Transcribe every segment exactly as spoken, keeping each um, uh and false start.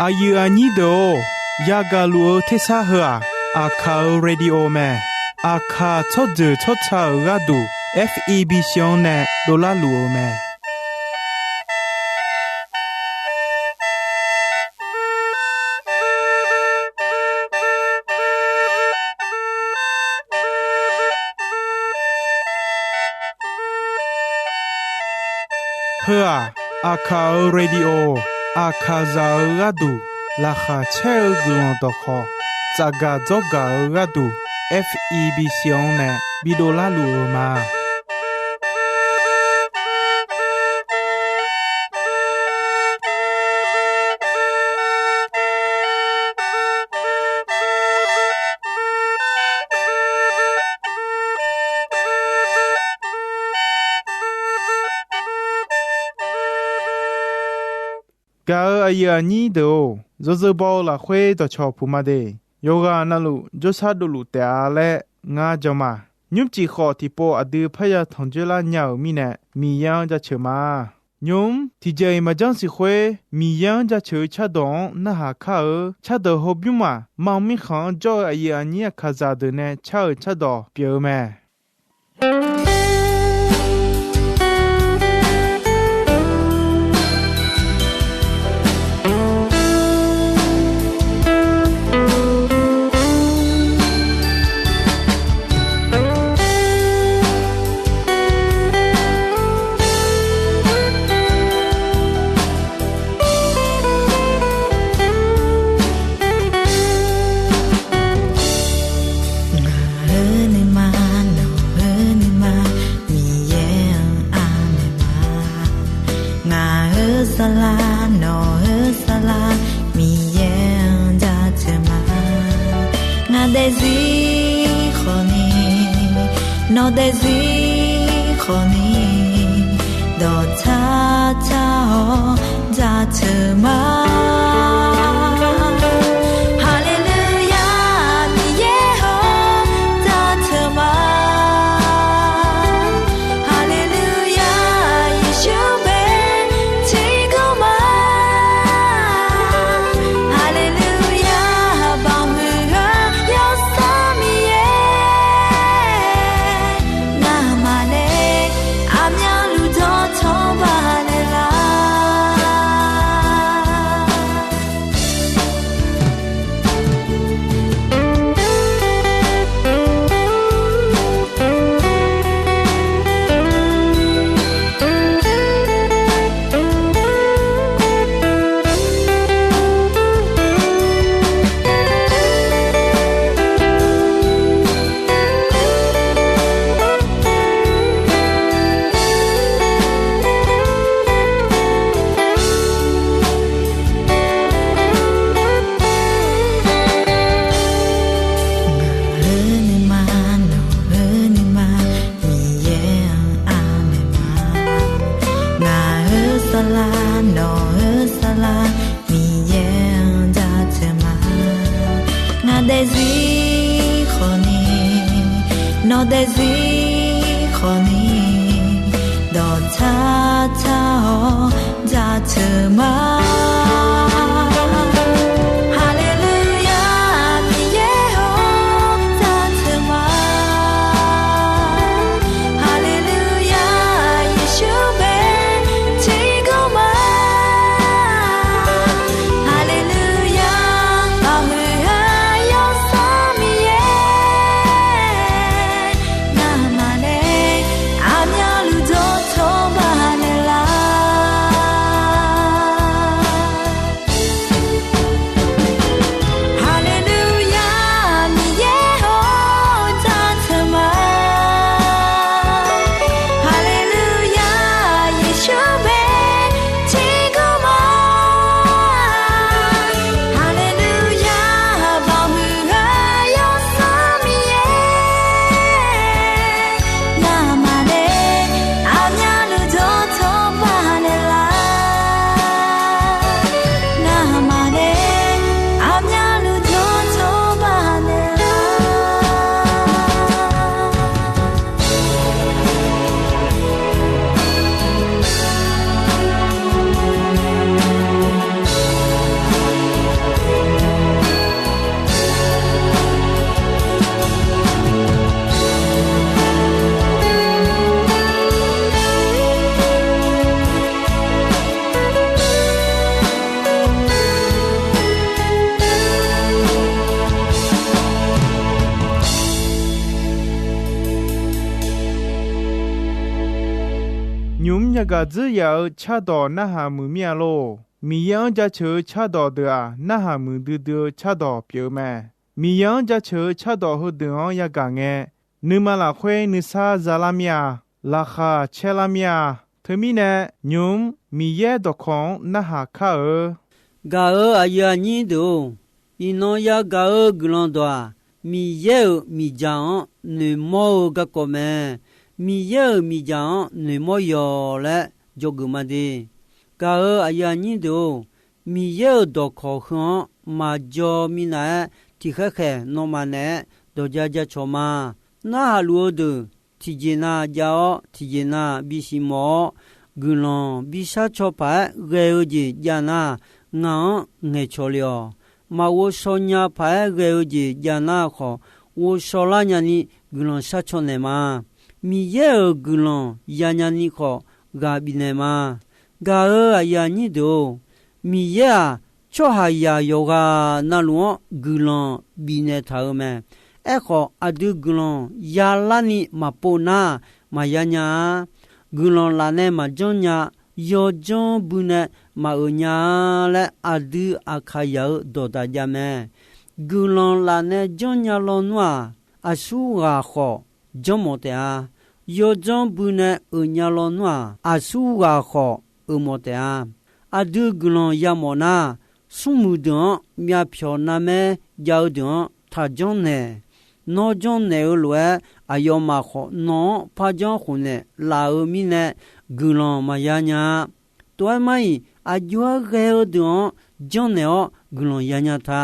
Aqyuif aqnyir deuq-or, yagaq luf-eu tersar heu-aq, Aqkaq-euq radio mae. Aqkaq tsawrjeuq tsawrca-euq gharduq, F E B C-anr nae dovlar luf-eu mae. Heu-aq, Aqkaq-euq radio, Aqkaqzaq-euq gharduq laqkhaq caer-eu guiqlanq dawqkhawq, tsafgaq dzawrgaq-eu gharduq, F E B C-anr nae bidov larluf-eu ma. Gaq-euq aqyuif aqnyir deuq-or, yawzeu baw-eu lafkhoer dawqcawq puq ma de. Yawqghaq navluf jawrshar dovluf taef-a laer ngar jan ma. Nymrcif khawf tiqpov aqdui parya tanqjoer lar nya-euq mirnae, Miqyaer-anr jaceuq ma. Nymq-mr tiqjeq-iq maqjanr siq khoer, Miqyaer-anr jaceuq-eu cardawq-anr narhaq kar-eu cardawq hawbymr maq, mar mirkhanq-anr jawr-eu aqyuif aqnyir Aqkaqzaq deuq nae car-euq cardawq pyeuf-eu mae. Ngaq-euq nuima, nawq-euq nuima, Miqyaer-anr anaeq ma. Ngaq-euq saflar, nawq-euq saflar, Miqyaer-anr jaceuq ma. Ngaq daefzir khawfni, nawq daefzir khawfni, dawqtsar tsar-awr jaceuq ma. Haleluya, Miqyaer-awr jaceuq ma. Haleluya, Yeqsur bae tiqganr ma. Haleluya, baoq huiq-eu Yawsanr Miqyaer, ngamaf nae aqmyanluf dawqtawq baqnaeq lar. Ngaq-euq nuima, nawq-euq nuima, Miqyaer-anr anaeq ma. Ngaq-euq saflar, nawq-euq saflar, Miqyaer-anr jaceuq ma. Ngaq daefzir khawfni, nawq daefzir khawfni, dawqtsar tsar-awr jaceuq ma. Haleluya, Miqyaer-awr jaceuq ma. Haleluya, Yeqsur bae tiqganr ma. Haleluya, baoq huiq-eu Yawsanr Miqyaer, ngamaf nae aqmyanluf dawqtawq baqnaeq lar. Nymq-mr yagaq dzuir yaf-eu cardawq narhaq muiq mir-a lor. Miqyaer-anr jaceuq-eu cardawq deuq-aq, narhaq muiqdui dui-eu cardawq pyeuf-eu mae. Miqyaer-anr jaceuq-eu cardawq heudeuq-anr yagaq ngae, nuima lafkhoer nuisar zalar mir-a. Laqkhaq caerlar mir-a. Teumirnae, nymq-mr Miqyaer dawqkawq-anr narhaq kar-eu Gaq-euq aqyuif aqnyir deuq-or, iqnan yagaq-eu guiqlanq dawq-aq, Miqyaer-euq miqdzaq-anr noeqmawr-eu garkawv mae. Miqyaer-euq miqdzaq-anr noeqmawr yawq laer dzawgeuf ma de. Gaq-euq aqyuif aqnyir deuq-or, Miqyaer-euq dawqkawq heu-anr maqjaw minav-aer, tiqkhaer khaeq nawmaf naeq-aer dawqja jacawq ma. Narhaq luf-eu deuq tiqjeq nav jav-awr, tiqjeq nav bisiq mawf-awr, guiqlanq bishar caw paq-aer ghae-eu jeq jav nar, ngaq-anr ngaeqcawq le-awq. Maqghov shaw nya paq-aer ghae-eu jeq jav nar khawf, ghovshaw lar nyani guiqlanq shar caw naeq ma. Miqyaer-euq guiqlanq yanya ni khawf, ghaq bifnaeq ma. Gaq-euq aqyuif aqnyir deuq-or, Miqyaer-aq, tsawrhaqzaq yawqghaq navluf-anr guiqlanq bifnaeq taq-euq mae. Aerkhawf, aqdui guiqlanq yalar ni maqpov nar, maqya nya-a. Guiqlanq laf nae maqjanr nya, yawdzanr bui nae maqeuq nya-a laer, aqdui aqkaqzaq-euq dawqdaq jav mae. Guiqlanq laf nae janrnya lawnmr-aq, aqsurghaq khawf janrmawf taef-a. Yawdzanr bui nae euq nya lawnmr-aq, aqsurghaq khawf euq mawf taef-a. Aqdui guiqlanq yamawf nar, smrmuiq deuq-anr myavpyawq narmaer jav-eu deuq-anr taqjanr naeq. Nawr janrnaeq-eu lof-aer, aqyawfmaf khawf nawq-anr parjanr khofnaeq laf-eu mirnae, guiqlanq maqya nya-a. Tov-aer mar-iq, aqjox-aer ghae-eu deuq-anr janrnaeq-awr guiqlanq yanya ta.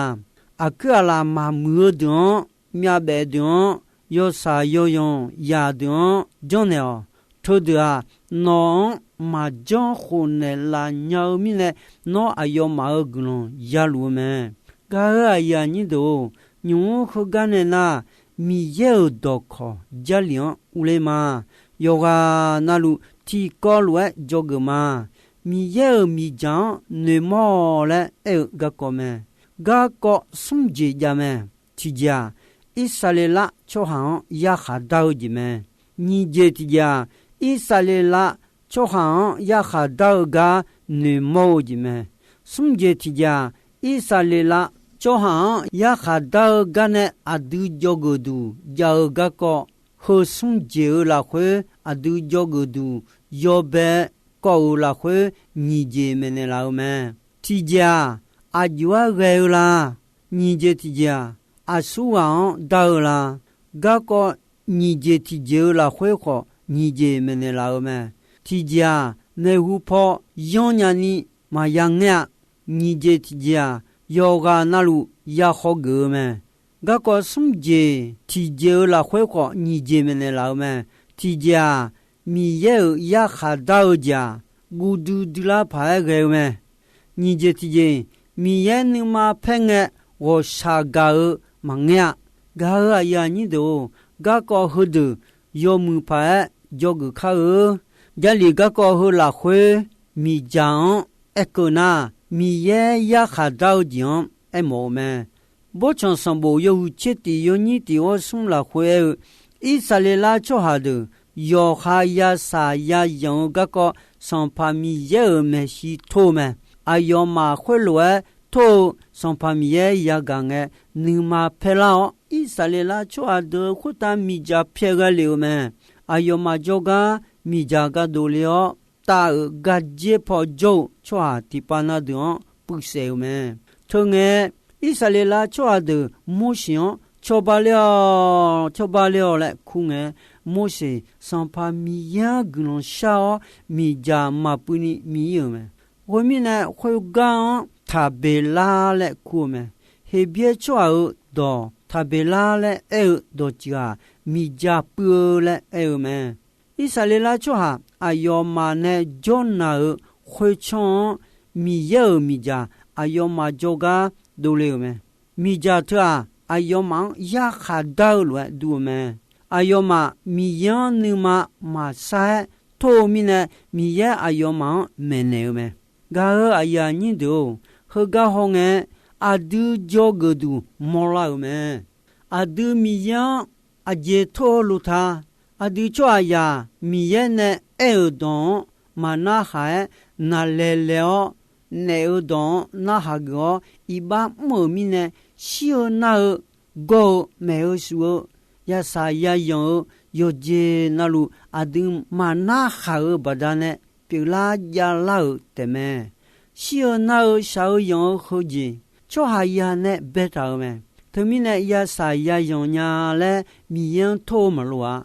Aqkuir aqlaf maqmuiq-eu deuq-anr, myavbaef deuq-anr, yawshaq yawyanq yaq deuq-anr janrnaeq-awq. Teudeuq-aq, nawq-anr maqjanr khofnaeq laf nya-eu mirnae, nawr aqyawfmaf-euq guiqlanq yaluf-eu mae. Gaq-euq aqyuif aqnyir deuq-or, nymq-mr heugar nae nar, Miqyaer-euq dawqkawq Jarlif-anr urler ma. Yawqghaq navluf tiqkawv lof-aer dzawgeuf ma. Miqyaer-euq miqdzaq-anr noeqmawr-awq laer aer-eu garkawv mae. Garkawv smr jeq jav mae. Tiqjeq-aq, Irsaqleqlav tsawrhaq-anr yarkhaq dar-eu jeq mae. Nyiq jeq tiqjeq-aq, Irsaqleqlav tsawrhaq-anr yarkhaq dar-eu gar noeqmawr-eu jeq mae. Smr jeq tiqjeq-aq, Irsaqleqlav tsawrhaq-anr yarkhaq dar-eu gar nae aqdui dzawgeuf duq jav-eu garkawv, heu smr jeq-eu lafkhoer aqdui dzawgeuf duq yawbae kawv-euq lafkhoer nyiq jeq maeqnaeq laf-eu mae. Tiqjeq-aq, aqjox-aer ghae-eu la? Nyiq jeq tiqjeq-aq, aqsurghaq-anr dar-eu la? Garkawv nyiq jeq tiqjeq-eu lafkhoer khawf nyiq jeq maeqnaeq laf-eu mae. Tiqjeq-aq, maeqhu paw yanr nyani maqya ngaer-a. Nyiq jeq tiqjeq-aq, yawqghaq navluf ya haw geuf-eu mae. Garkawv smr jeq tiqjeq-eu lafkhoer khawf nyiq jeq maeqnaeq laf-eu mae. Tiqjeq-aq, Miqyaer-euq yarkhaq dar-eu jeq-aq, guv duidui lar paq-aer ghae-eu mae. Nyiq jeq tiqjeq, Miqyaer nuima paer ngae ghawqshaq gaq-eu maqngeur-a. Gaq-euq aqyuif aqnyir deuq-or, garkawv heudeuq yawmuiq paq-aer dzawgeuf kar-eu. Jarlif garkawv heu lafkhoer miqdzaq-anr aerkeuv nar, Miqyaer yarkhaq dar-eu jeq-anr aermawf-eu mae. Bawrtsanq sanqbof yawhuiq tser tiq yawnyir tiq ghawr smr lafkhoer aer-eu, Irsaqleqlav tsawrhaq deuq yawqha yasaq yazanq-eu garkawv Sanqpaq Miqyaer-euq maeqshi tor-eu mae. Aqyawfmaf khoerlof-aer tor-eu Sanqpaq Miqyaer yagaq ngae, nuima paer lar-awr, Irsaqleqlav tsawrhaq deuq-eu khoertav miqdzaq pyaeq ghae lef-eu mae. Aqyawfmaf jawrgar miqdzaq ga dovle-awr, tav-euq gardzer paw jawr-eu tsawrhaq tiqpav na deuq-anr puivsaef-euq mae. Teungae, Irsaqleqlav tsawrhaq deuq Morseq-anr cawba ler-awq, cawba ler-awq laer kur ngae, Morseq Sanqpaq Miqyaer-anr guiqlanq shar-awr, miqdzaq maqpuiv ni miq-ir-euq mae. Khoermirnae, khoergar-anr Taqbeqlar laer kur-eu mae. Heqbyaer tsawrhaq-euq dawq Taqbeqlar laer aer-eu dawqtsuif-aq, miqdzaq puiv-eu laer aer-eu mae. Irsaqleqlav tsawrhaq aqyawfmaf nae jawrnaq-euq khoertsanr-anr, Miqyaer-euq miqdzaq aqyawfmaf jawrgar dovle-euq mae. Miqdzaq teu-aq, aqyawfmaf-anr yarkhaq dar-eu lof-aer dur-eu mae. Aqyawfmaf Miqyaer-anr nuima maqsar-aer tor-eu mirnae, Miqyaer aqyawfmaf-anr maeqnaeq-eu mae. Gaq-euq aqyuif aqnyir deuq-or, heugar hawngae, aqdui dzawgeuf duq mawrlar-euq mae. Aqdui Miqyaer-anr aqjeq tor-eu lof ta, Aqdui tsawrhaqzaq Miqyaer nae aer-euq dawq-anr maqnarhaq-aer naqlaeq laeq-awr, naef-euq dawq-anr narhaq geuf-awr iqbax mr-euq mirnae, shir-eu nar-eu, gawr-eu, maef-eu shuf-eu, yasaq yayanq-eu yawqjeq navluf aqdui maqnarhaq-euq baqdanae pyeuflar javlar-euq taefmae. Shir-eu nar-eu shaq-eu yanq-eu heujeq tsawrhaqzaq nae baetaq-euq mae. Teumirnae yasaq yayanq nya laer Miqyaer-anr tor-eu maqloq-a.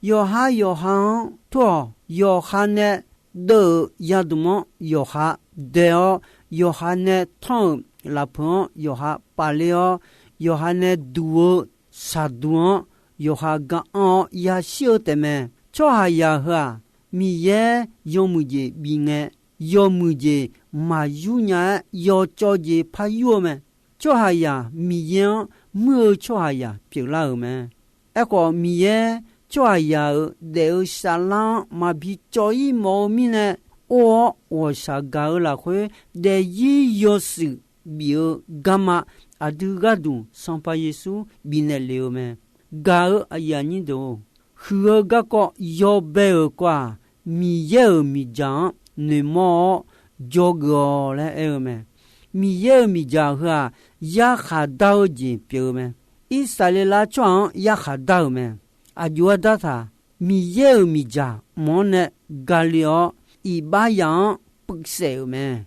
Yawqha yawqha-anr tor-awq. Yawqha nae deuv-euq yadmq-anr yawqha dae-awr, yawqha nae tanr-euq lafpeuq-anr yawqha pafler-awr, yawqha nae duq-eu shaqduq-anr yawqha ga anr-awr yashir-eu taefmae. Tsawrhaqzaq heu-aq, Miqyaer yawmuiq jeq bif ngae, yawmuiq jeq maqyur nya-aer yawcawv jeq par yur-eu mae. Tsawrhaqzaq Miqyaer-anr muir-eu tsawrhaqzaq pyeuflar-euq mae. Aerkhawf, Miqyaer tsawrhaqzaq-euq daef-eu saflar-anr maqbi cawv-ir mawf-eu mirnae, or-awr ghawqshaq gaq-eu lafkhoer daefzir yawshuif bif-eu garma aqdui gharduq Sanqpaq Yeqsur bifnaeq lef-eu mae. Gaq-eu aqyuif aqnyir deuq-or, huiq-eu garkawv yawbae-euq kawv-aq, Miqyaer-euq miqdzaq-anr noeqmawr-awr dzawgeuf-awq laer aer-eu mae. Miqyaer-euq miqdzaq heu-aq, yarkhaq dar-eu jeq pyeuf-eu mae. Irsaqleqlav tsawrhaq-anr yarkhaq dar-euq mae. Aqjox-aer dartaq, Miqyaer-euq miqdzaq mq-anr nae gale-awr, iqbax yaf-anr puivsaef-euq mae.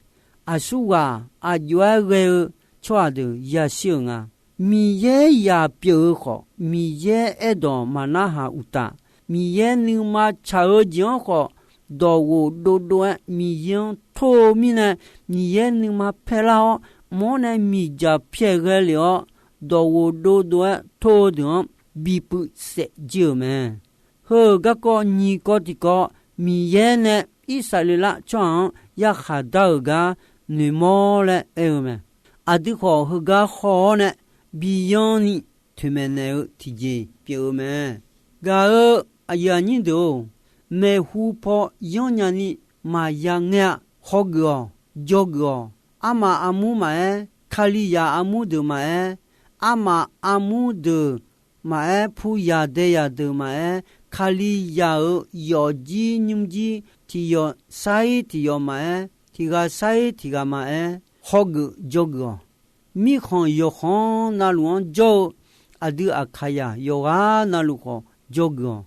Aqsurghaq aqjox-aer ghae-eu tsawrhaq deuq yashir-euq nga. Miqyaer yaq pyeuf-eu khawf, Miqyaer aerdawq maqnarhaq uqtaf, Miqyaer nuima tsaq-eu jeq-anr khawf, dawqghof dovdov-aer Miqyaer-anr tor-eu mirnae, Miqyaer nuima paelar-awr, mq-anr nae miqdzaq pyaeq ghae lef-awr, dawqghof dovdov-aer tor-eu deuq-anr bipuiv saef jir-euq mae. Heu-euq garkawv nyiq kawv tiqkawv, Miqyaer nae Irsaqleqlav tsawrhaq-anr yarkhaq dar-euq gar noeqmawr laer aer-eu mae. Aqdui khawf heugar haw-awr nae, biyanni toeqmaeq naeq-eu tiqjeq pyeuf-eu mae. Gaq-eu aqyuif aqnyir deuq-or, maeqhu paw yanrnya ni maqya ngaer-a. Hawgeuf-awq, dzawgeuf-awq. Armaf armur maqaer, Kalizaq armur deuq maqaer, armaf armur deuq maqaer, puyaq daeyaq deuq maqaer, Kalizaq-euq yawfjir nymrjir tiq yawq sar-ir tiq yawq maqaer, tiq ghaq sar-ir tiq ghaq maqaer, hawgeuf dzawgeuf-awq. Mirkhanq yawqkhanq navluf-anr jawr-eu aqdui Aqkaqzaq yawqghaq navluf khawf dzawgeuf-awq.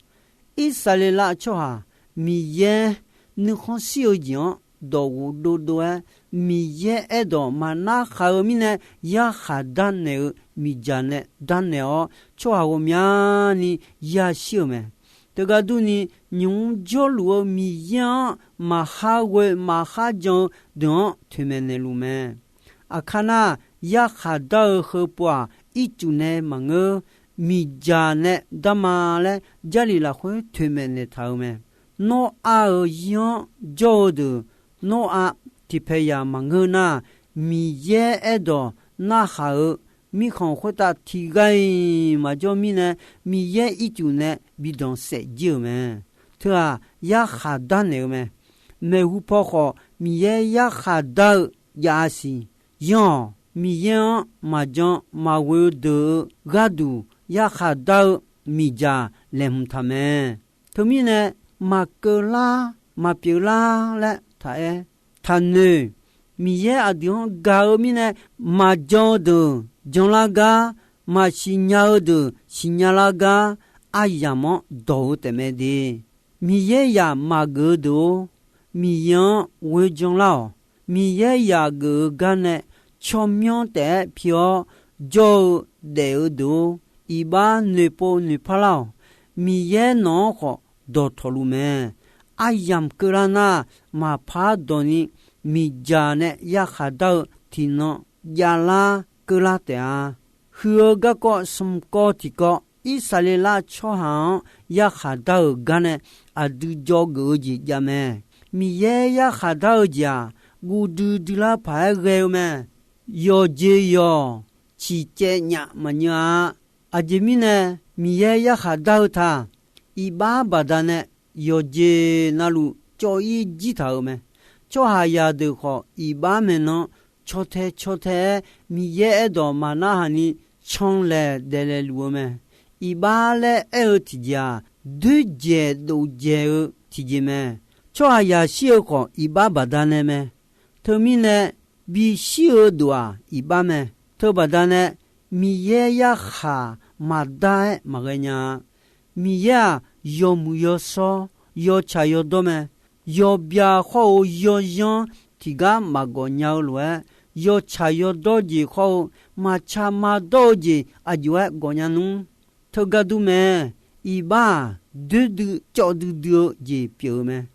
Irsaqleqlav tsawrhaq Miqyaer nuikhanr shir-eu jeq-anr dawqghof dovdov-aer, Miqyaer aerdawq maqnar khaq-eu mirnae yarkhaq darnaeq-eu miqdzaq nae darnaeq-awr, tsawrhaq ghawqmyani yashir-euq mae. Teugar durni, nymq-mr jawrluf-eu Miqyaer-anr maqhar ghoe maqhar jan-eu deuq-anr toeqmaeq naeqluf mae. Aqkar nar, yarkhaq dar-eu heupov-aq, ircuf nae maqngeur, miqdzaq nae darma laer Jarlif lafkhoer toeqmaeq naeqtaq-eu mae. Nawrav-euq zir-anr jawr-eu deuq, Nawrav tiqpaeq yaq maqngeur nar, Miqyaer aerdawq narhaq-eu mirkhanq khoertav tiqghaq-iq maqjawr mirnae, Miqyaer ircuf nae bi danq saef jir-euq mae. Teu-aq, yarkhaq darnaeq-eu mae. Maeqhu paw khawf, Miqyaer yarkhaq dar-eu jav-a siq. Yanr-awq. Miqyaer-anr maqjan maqghoe-eu deuq-eu gharduq yarkhaq dar-eu miqdzaq laeqhmq taq mae. Teumirnae, maqkeuv lar, maqpyeuf lar laer taq-aer, taqnoeq. Miqyaer aqdui-anr gaq-eu mirnae, maqjan-eu deuq janlar gar, maqsiqnya-eu deuq siqnya lar gar, aryamq-anr dawq-eu taefmae de. Miqyaer yaq maqgeuf-eu deuq-or, Miqyaer-anr ghoe janlar-awq. Miqyaer yaq geuf-eu gar nae tsawrmyanr taef-aer pi-awr jawr-eu daef-eu deuq-or, iqbax noeqpov noeqpar lar-awq. Miqyaer nawq-anr khawf dawqtawq luf mae. Aryamq keuvlar nar, maqpar dawq ni miqdzaq nae yarkhaq dar-eu tiqnan javlar keuvlar taef-a. Huiq-eu garkawv smq kawv tiqkawv, Irsaqleqlav tsawrhaq-anr yarkhaq dar-euq gar nae aqdui dzawgeuf-eu jeq jav mae. Miqyaer yarkhaq dar-eu jeq-aq, guv duidui lar paq-aer ghae-eu mae. Yawqjeq yawq ciqcaev nyaf maqnyeuv-a. Aqjeq mirnae Miqyaer yarkhaq dar-eu taq, iqbax baqdanae yawqjeq navluf cawv-ir jir taq-euq mae. Tsawrhaqzaq deuq khawf, iqbax maeqnan caw tae caw tae-aer Miqyaer aerdawq maqnar haq ni canlaeq daeqlaeq luf-eu mae. Iqbax laer aer-eu tiqjeq-aq, doerdzaeq dovdzaeq-eu tiqjeq mae. Tsawrhaqzaq shir-eu khawf, iqbax baqdanae mae. Teumirnae, bishir-eu dov-aq, iqbax mae. Teubaqdanae, Miqyaer yarkhaq maqdar-aer maqghae nya-a. Miqyaer-aq, yawmuiq yawshawr, yawtsaq yawdawr mae. Yawbya khawr-eu yawzanr tiqgar maqgawf nya-eu lof-aer, yawtsaq yawdawr jeq khawr-eu maqtsaq maqdawr-eu jeq aqjox-aer gawf nya nmr. Teugar dur mae. Iqbax-aq, doerdui cawv duidui-eu jeq pyeuf-eu mae.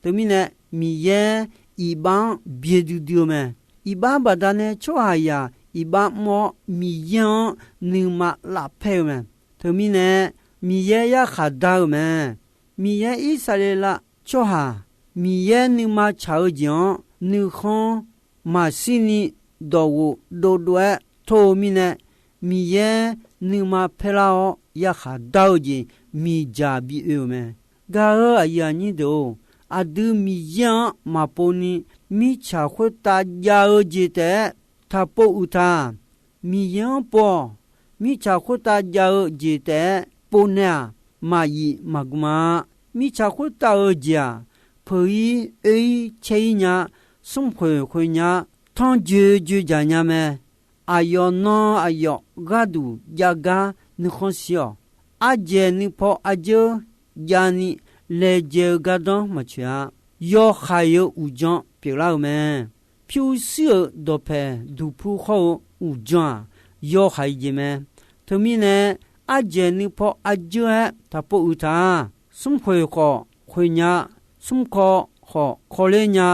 Teumirnae, Miqyaer iqbax-anr byae duidui-eu mae. Iqbax baqdanae tsawrhaqzaq iqbax mr-awr, Miqyaer-anr nuima lavpaer-eu mae. Teumirnae, Miqyaer yarkhaq dar-eu mae. Miqyaer Irsaqleqlav tsawrhaq Miqyaer nuima tsaq-eu jeq-anr nuikhanr maqshirni dawqghof dovdov-aer tor-eu mirnae, Miqyaer nuima paerlar-awr yarkhaq dar-eu jeq miqdzaq bi oe-euq mae. Gaq-euq aqyuif aqnyir deuq-or, aqdui Miqyaer-anr maqpov ni mirtsaq khoertav jav-eu jeq taef-aer taqpov uiq ta. Miqyaer-anr pov-awq. Mirtsaq khoertav jav-eu jeq taef-aer pov nae-aq, maqyif maqgm-a. Mirtsaq khoertav-eu jeq-aq, peuq-ir oe-ir caer-ir nya, smrkhoeq khoeq nya, tanrjoe joe dzaq nya mae. Aqyawf nan aqyawf gharduq jav gar nuikhanr shir-awq. Ardzaeq nuipaw arjeur javni laejae-eu gardanr maqtsoeq-a. Yawhaiq-eu uqdzan pyeuflar-euq mae. Pyurshuir-euq dawqpaeq duqpur khawr-eu uqdzan-aq, yawhaiq jeq mae. Teumirnae, ardzaeq nuipaw arjeur-aer taqpov uiq ta. Smrkhoeq khawf khoeq nya, smrkawv khawf kawvler nya,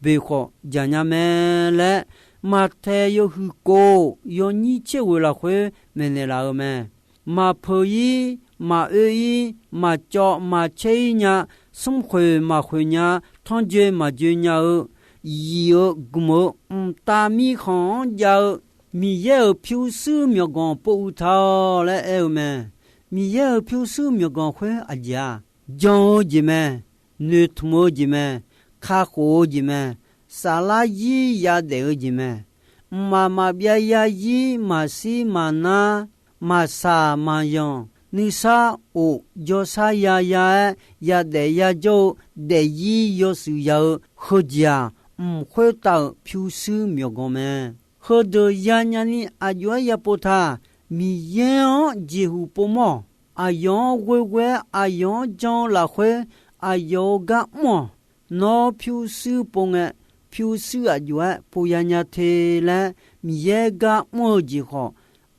boeq khawf dzaq nya mae laer, Maqtaeq yawhuiq kof yawnyir tser ghoeq lafkhoer maeqnaeq laf-eu mae. Maqpeuq-ir, maqoe-ir, maqcawv maqcaer-ir nya, smrkhoeq maqkhoeq nya, tanrjoe maqjoe nya-eu, yif-eu gmq-eu mqtav mirkhanq-anr jav-eu Miqyaer-euq pyurshuir myawqganq pov uiq ta-awq laer aer-eu mae. Miqyaer-euq pyurshuir myawqganq khoer aqjeq-aq, jan-eu jeq mae, noeqtmq-eu jeq mae, kakhof-eu jeq mae, saflar zir yadaef-eu jeq mae. Mqmaq maqbyav zarzir maqshir maqnar, maqsaq maqyanq, nuisar of jawrsar yaya-aer yadaef yajawr-eu daefzir yawshuif ya-eu heujeq-aq, mq khoertav-euq pyurshuir myawqganq mae. Heudeuq yanya ni aqjox-aer yapov ta. Miqyaer-anr jeqhuq povmawr-awq. Aqyawf-anr ghoeghoe-aer aqyawf-anr jan-eu lafkhoer aqyawf-euq gar mr-awq. Nawr pyurshuir pov ngae, pyurshuir aqjox-aer pov yanya te laer Miqyaer gar mr-eu jeq khawf,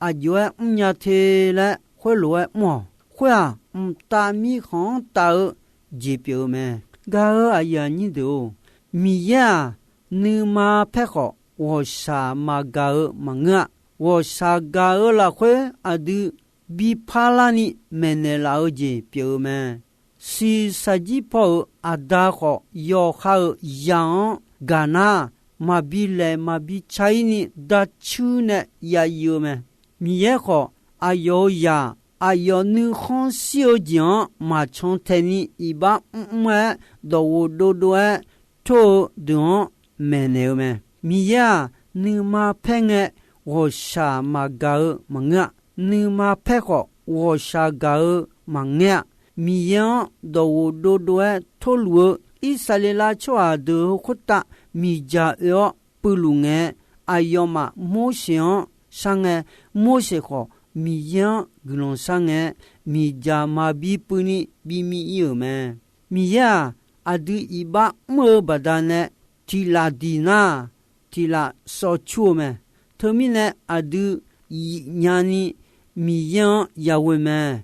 aqjox-aer mrnya te laer khoerlof-aer mr-awq. Khoer-aq, mqtav mirkhanq-anr taf-eu jeq pyeuf-eu mae. Gaq-euq aqyuif aqnyir deuq-or, Miqyaer-aq, nuima paer khawf ghawqshaq maqgaq-eu maqngeur-a. Ghawqshaq gaq-eu lafkhoer aqdui bi parlarni maeqnaeq laf-eu jeq pyeuf-eu mae. Shiqshaq jir paw-euq aqda khawf, yawqha-euq zaq-anr gaq nar, maqbi laeq maqbi ca-ir ni dacuir nae ya iv-eu mae. Miqyaer khawf, aqyawf-euq zaq, aqyawf nuikhanr shir-eu jeq-anr maqcan taeq ni iqbax mrmr-aer, dawqghof dovdov-aer tor-eu deuq-anr maeqnaeq-eu mae. Miqyaer-aq, nuima paer ngae ghawqshaq maqgaq-eu maqngeur-a. Nuima paer khawf ghawqshaq gaq-eu maqngaer-a. Miqyaer-anr dawqghof dovdov-aer torluf-eu Irsaqleqlav tsawrhaq deuq-eu khoertav miqdzaq oe-awr puivluf ngae, aqyawfmaf Morseq-anr shar ngae, Morseq khawf Miqyaer-anr guiqlanq shar ngae, miqdzaq maqbi puivni bi mi ir-euq mae. Miqyaer-aq, aqdui iqbax mr-eu baqdanae tiq laf diq nar, tiq laf shawr cur-eu mae. Teumirnae aqdui yif nyani Miqyaer-anr yaghoe mae.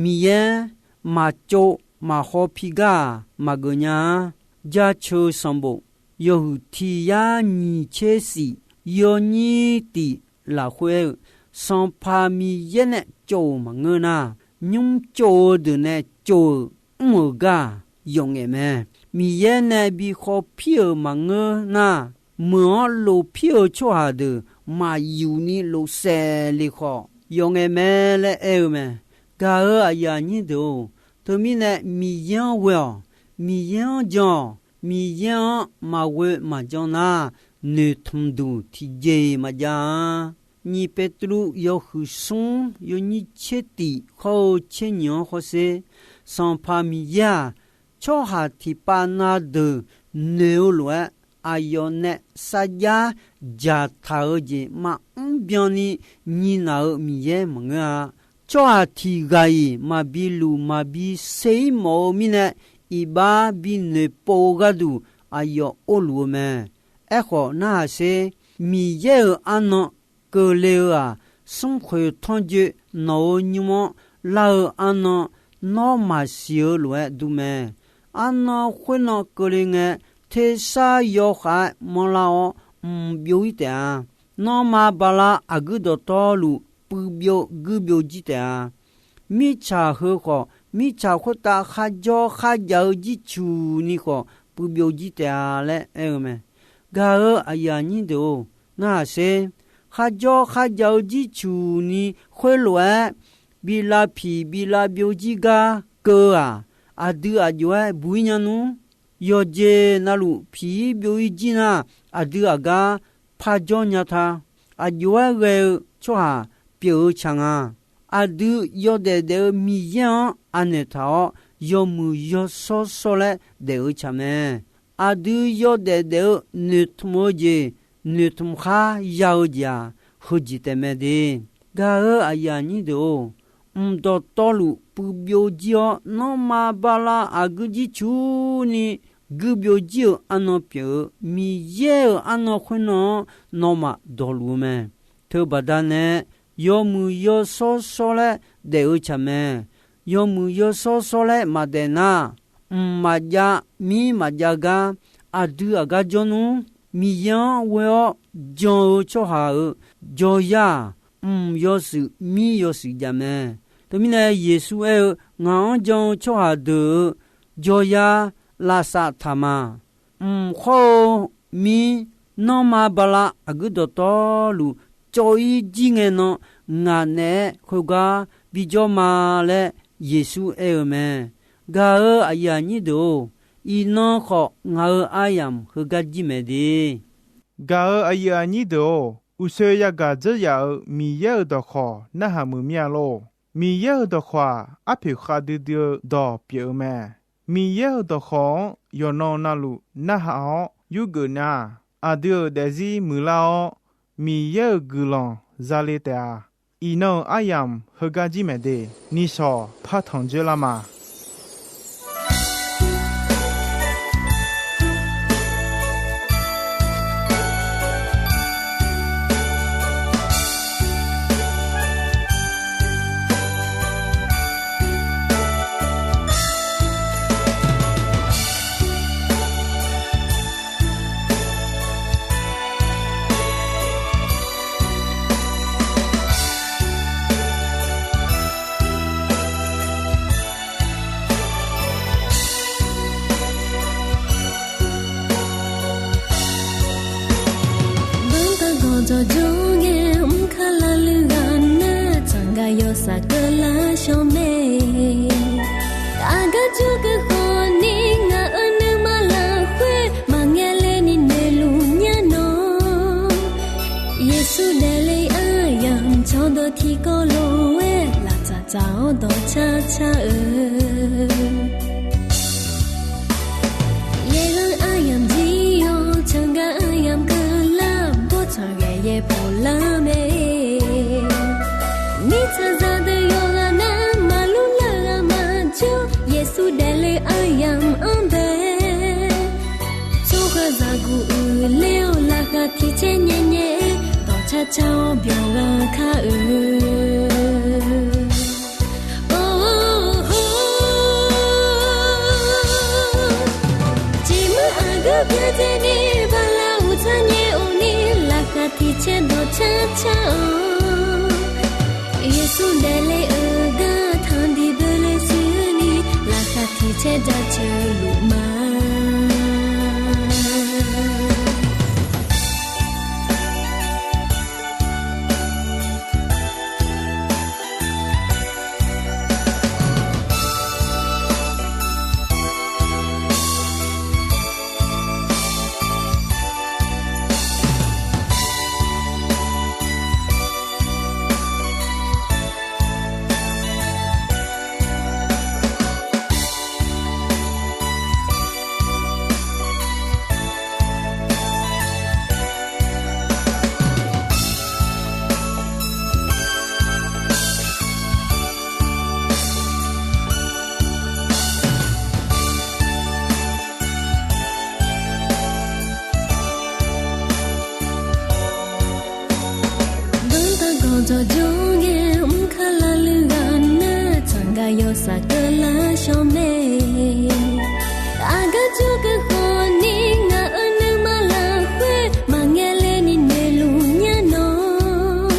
Miqyaer maqtsov maqhaw pi gar-aq maqgeuf nya-a. Jaceuq sanqbof yawhuiq tiq yar nyiq tser shif yawnyir tiq lafkhoer aer-eu, Sanqpaq Miqyaer nae tsov-euq maqngeur nar, nymr tsov-eu deuq nae tsov-euq mr-euq gar-aq yawqngaef mae. Miqyaer nae bi khawpir-euq maqngeur nar, meuq-anr lofpir-eu tsawrhaq deuq maqyuf ni lofsaef le khawf yawqngaef mae laer aer-eu mae. Gaq-euq aqyuif aqnyir deuq-or, teumirnae Miqyaer-anr ghoe-awq. Miqyaer-anr jan-awq. Miqyaer-anr maqghoe maqjan nar, noeqtmq duq tiqjeq-iq maqjav-a. Nyiq Beqtuvluv yawhuiq smr yawnyir tser tiq khawr-eu tser nyiq-anr khawrsher, Sanqpaq Miqyaer-aq, tsawrhaq tiqpav na deuq noeq-eu lof-aer, aqyawf nae sarjax dzaqtaq-eu jeq maqmr byan ni nyiq naq-eu Miqyaer maqngeur-a. Tsawrhaq tiq ghaq-iq maqbi luf maqbi ser-ir mawf-eu mirnae, iqbax binoeq pov-eu gharduq aqyawf orluf-eu mae. Aerkhawf, narhaq sher. Miqyaer-euq arnan keuvle-eu-aq, smrkhoeq tanrjoe nawq-euq nymr-anr lar-eu arnan nawr maqsiq-eu lof-aer dur mae. Arnan khoernan keuvle ngae, tersar yawkhav-aer manrlar-awr mq byov-ir taef-a. Nanrma bala aqguir dawqtawvluf puiv byov guir byov jir taef-a. Mirtsaq heu khawf, mirtsaq khoertav kharjawr kharjav-eu jircuq ni khawf puiv byov jir taef-a laer aer-eu mae. Gaq-eu aqyuif aqnyir deuq-or, narhaq sher. Kharjawr kharjav-eu jircuq ni khoerlof-aer, bi lavpiq bi lavbyov jir gar keuv-eu-aq, aqdui aq jov-aer buq-ir nya nmr. Yawqjeq navluf piq-ir byov-ir jir nar, aqdui aqgar parjawr nya ta. Aq jov-aer ghae-eu tsawrhaq pyeuf-eu tsaq nga. Aqdui yawdaef daef-eu Miqyaer-anr anaeq taq-awr, yawmuiq yawshawr shawr laer daef-eu tsaq mae. Aqdui yawdaef daef-eu noeqtmq-eu jeq, noeqtmq khar ya-eu jeq-aq, heujeq taef mae de. Gaq-eu aqyuif aqnyir deuq-or, mq dawqtawvluf puiv byov jir-awr, nanrma bala aqguir jircuq ni guir byov jir-euq arnan pyeuf-eu Miqyaer-euq arnan khoernan-anr nawmaf dawqluf-eu mae. Teubaqda nae, yawmuiq yawshawr shawr laer daef-eu tsaq mae. Yawmuiq yawshawr shawr laer maqdaef nar, mq maqjav mir maqjav gar aqdui aqgar jawr nmr. Miqyaer-anr ghoe-awr jan-eu tsawrhaq-euq jawryar-aq, mq yawshuif mir yawshuif jav mae. Teumirnae Yeqsur aer-eu, Ngaq-anr jan-eu tsawrhaq deuq-euq jawryar lavsav taq ma. Mq khawr-eu mir nanrma bala aqguir dawqtawvluf cawv-ir jir ngae nan, ngaq naeq-aer khoergar bijawr ma laer Yeqsur aer-eu mae. Gaq-eu aqyuif aqnyir deuq-or, iqnan khawf ngaq-euq aryamq heugar jir mae de. Gaq-eu aqyuif aqnyir deuq-or, uqshoe yagaq dzeur yaf-euq Miqyaer-euq dawqkhawq narhaq muiq mir-a lor. Miqyaer-euq dawqkhawq-aq, arpoeq khavdui dui-eu dawq pyeuf-eu mae. Miqyaer-euq dawqkhawq-anr yawqnan navluf narhaq-awr yurgeuf nar, aqdui-euq daefzir muiqlar-awr, Miqyaer-euq guiqlanq zale taef-a. Iqnan-euq aryamq heugar jir maeq de. Nishawq par tanq dzoerlar ma. Banqdanr gawqjawq jawr ngae mr kar lavluir ghaq nar, tsaqngaq yawsaq keuvlar shawr mae. Aqgar jawrgeuf khawf ni ngaq-euq nuima lafkhoer maqngae le ni noeqluf nya nawq. Yeqsur daefle-eu aryamq cawqdawq tiqkawv lof-aer laftsaf tsaf-awr dawqcar car-eu. Yaerghanr aryamq jir-awr, tsaqngaq aryamq keuvlar, bawrtsanq ghae yaerpov lar mae. Mirtsaqzaq deuq yawqghaq nar, maqlur lar-eu ghaq maqjawr, Yeqsur daefle-eu aryamq-anr bae. Tsawrhaqzaq guq uiqler-awr, laqkhaq tiq caer nyae nyae-aer, dawqcar car-awr byawq ghaq kar-eu. Or, or, or, jeqmur aqgeu byaerdzae ni, bala uqtsar nyae-awr ni, laqkhaq tiq caer dawqcar car-awq. Yeqsur daefle-eu gar tanqdiq beuler shuirni, laqkhaq tiq caer jaceuq luf ma. Saqkeuv lar shawr mae. Aqgar jawrgeuf khawfni ngaq-euq nuima lafkhoer maqngae le ni noeqluf nya nawq.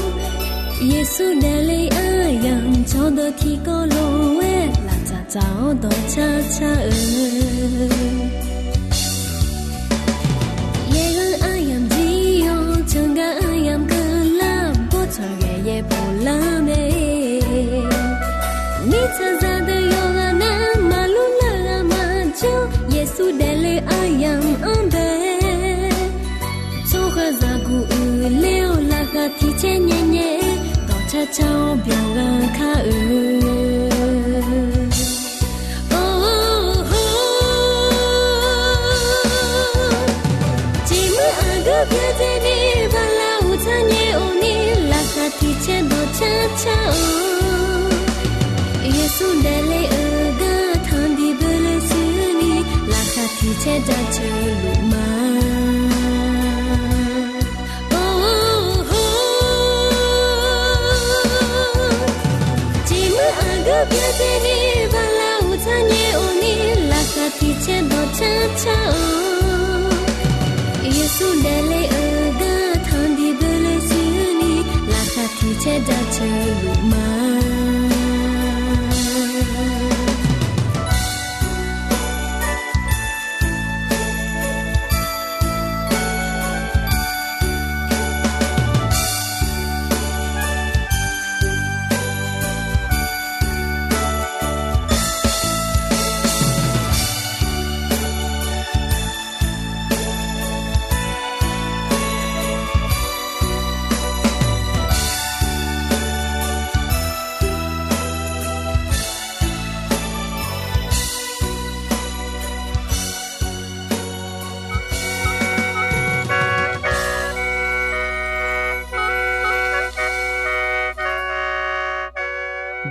Yeqsur daefle aryamq cawqdawq tiqkawv lof-aer laqtsaq tsaq-awr dawqcar car-eu. Yaer-eu aryamq jir-awr, tsanqgar aryamq keuvlar, bawrtsanq ghae yaerbof lar mae. Mirtsaqzaq deuq yawqghaq nar maqlur lar-eu aqma jawr, Yeqsur daefle aryamq-anr bae. Tsawrhaqzaq guq uiqler-awr laqkhaq tiq caer nyae nyae-aer, dawqcar car-awr byanlar kar-eu. Jeqmuir aqgeu byaerdzae ni bala uqtsar nyae-awr ni, laqkhaq tiq caer dawqcar car-awr. Yeqsur daefle-eu gar tanqdiq beuler shuir ni, laqkhaq tiq caer jaceuq luf ma. Jeqmuir aqgeu byaerdzae ni bala uqtsar nyae-awr ni, laqkhaq tiq caer dawqcar car-awr. Yeqsur daefle-eu gar tanqdiq beuler shuir ni, laqkhaq tiq caer jaceuq luf ma.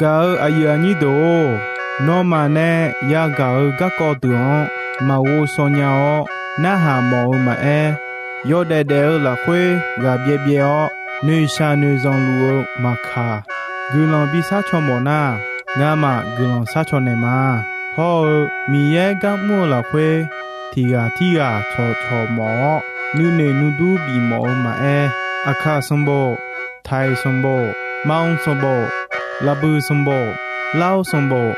Gaq-eu aqyuif aqnyir deuq-or, nawmaf nae yagaq-eu garkawv deuq-anr maqghov shaw nya-awr, narhaq mawf-eu maqaer, yawdaef daef-eu lafkhoer ghaq byaev byaev-awr, noeqshaq noeqzanq luf-eu maqkaq, guiqlanq bishar caw mawf nar, ngamaf guiqlanq shar caw naeq ma. Hawr-eu Miqyaer gar mr-eu lafkhoer, tiq ghaq tirghaq cawqcawq mawf-awr, nuinoeq nuidur bif mawf-eu maqaer, Aqkaq sanqbof, Taiq sanqbof, Maqmq sanqbof, Laqbuiq sanqbof, Lar-eu sanqbof,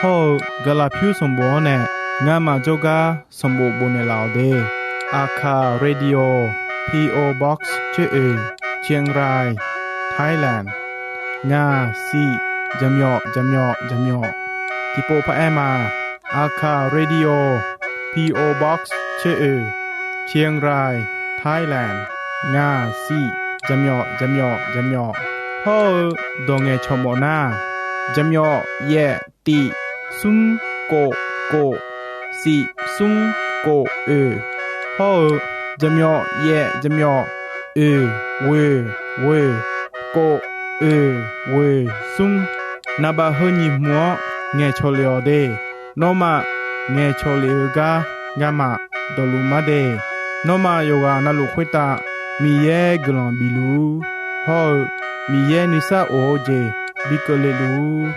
hawr-eu Gaqlaqpyur sanqbof-anr nae ngamaf jawrgar sanqbof bofnaeq laf-awq de. Aqkaq Radio, P O Box tser oeq, Chiang Rai, Thailand. Ngaq siq jaqmyawf jaqmyawf jaqmyawf. Tiqpov paq-aer ma. Aqkaq Radio, P O Box tser oeq, Chiang Rai, Thailand. Ngaq siq jaqmyawf jaqmyawf jaqmyawf. Hawr-eu dawq ngaeqcawq mawf nar, jaqmyawf yaef tiq smr kof kof siq smr kof oeq. Hawr-eu jaqmyawf yaef jaqmyawf oeq ghoeq ghoeq kof oeq ghoeq smr. Naqbaf heu nyiq hmq-anr ngaeqcawq lef-awq de. Nawmaf ngaeqcawq lef-eu gar ngamaf dawqluf mar de. Nawmaf yawqghaq navluf khoertav Miqyaer guiqlanq bifluf-ur. Hawr-eu Miqyaer nuisar of-eu jeq bi keuvle luf-ur.